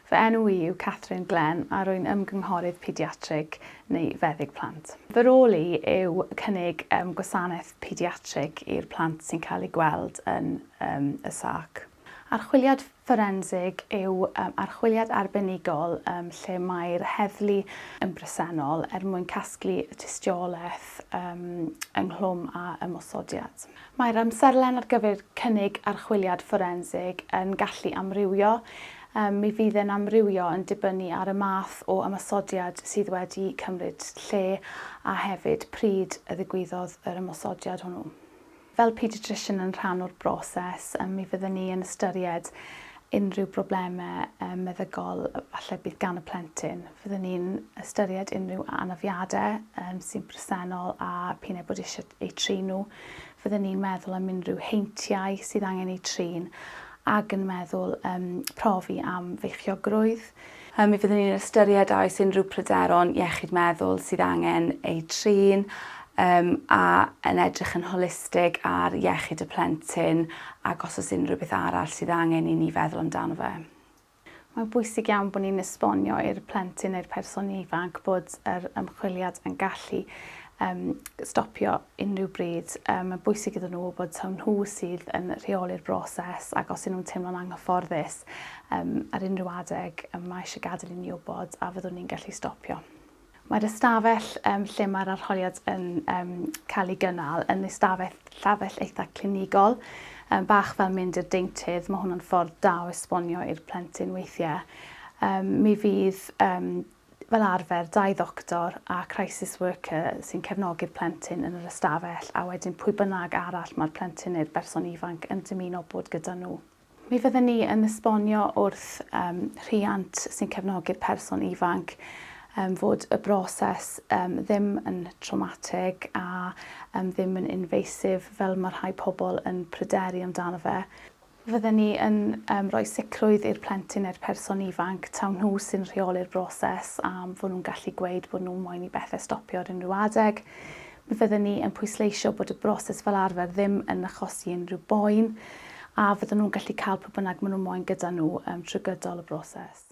Fy enw i yw Catherine Glenn a rwy'n ymgynghorydd pediatrig neu feddyg plant. Fy rôl i yw cynnig um, gwasanaeth pediatrig i'r plant sy'n cael eu gweld yn um, y SARC. Archwiliad fforensig yw um, archwiliad arbenigol um, lle mae'r heddlu yn bresennol er mwyn casglu tystiolaeth um, ynghlwm â ymosodiad. Mae'r amserlen ar gyfer cynnig archwiliad fforensig yn gallu amrywio. Um, mi fydd e'n amrywio yn dibynnu ar y math o ymosodiad sydd wedi cymryd lle a hefyd pryd y ddigwyddodd yr ymosodiad hwnnw. Fel paediatrician yn rhan o'r broses, mi fydden ni yn ystyried unrhyw broblemau meddygol falle bydd gan y plentyn. Fydden ni'n ystyried unrhyw anafiadau sy'n bresennol a p'un ai bod eisiau eu trin nhw. Fydden ni'n meddwl am unrhyw heintiau sydd angen eu trin ac yn meddwl um, profi am feichiogrwydd. Mi fyddwn ni'n ystyried a oes unrhyw pryderon iechyd meddwl sydd angen eu trin um, a yn edrych yn holistig ar iechyd y plentyn ac os oes unrhyw beth arall sydd angen i ni feddwl amdano fe. Mae'n bwysig iawn bod ni'n esbonio i'r plentyn neu'r person ifanc bod yr ymchwiliad yn gallu um, stopio unrhyw bryd. Um, mae'n bwysig iddyn nhw wybod taw nhw sydd yn rheoli'r broses ac os ydyn nhw'n teimlo'n anghyfforddus um, ar unrhyw adeg, um, mae eisiau gadael i ni wybod a fyddwn ni'n gallu stopio. Mae'r ystafell um, lle mae'r arholiad yn um, cael ei gynnal yn ystafell llafell eitha clinigol, um, bach fel mynd i'r deintydd, mae hwnna'n ffordd da o esbonio i'r plentyn weithiau. Um, mi fydd um, fel arfer dau ddoctor a crisis worker sy'n cefnogi'r plentyn yn yr ystafell a wedyn pwy bynnag arall mae'r plentyn neu'r berson ifanc yn dymuno bod gyda nhw. Mi fydden ni yn esbonio wrth um, rhiant sy'n cefnogi'r person ifanc um, fod y broses um, ddim yn traumatig a um, ddim yn invasive fel mae rhai pobl yn pryderu amdano fe. Fydden ni yn um, rhoi sicrwydd i'r plentyn neu'r person ifanc taw nhw sy'n rheoli'r broses a fod nhw'n gallu gweud bod nhw'n moyn i bethau stopio ar unrhyw adeg. Mi fydden ni yn pwysleisio bod y broses fel arfer ddim yn achosi unrhyw boen a fydden nhw'n gallu cael pwy bynnag maen nhw moyn gyda nhw um, trwy gydol y broses.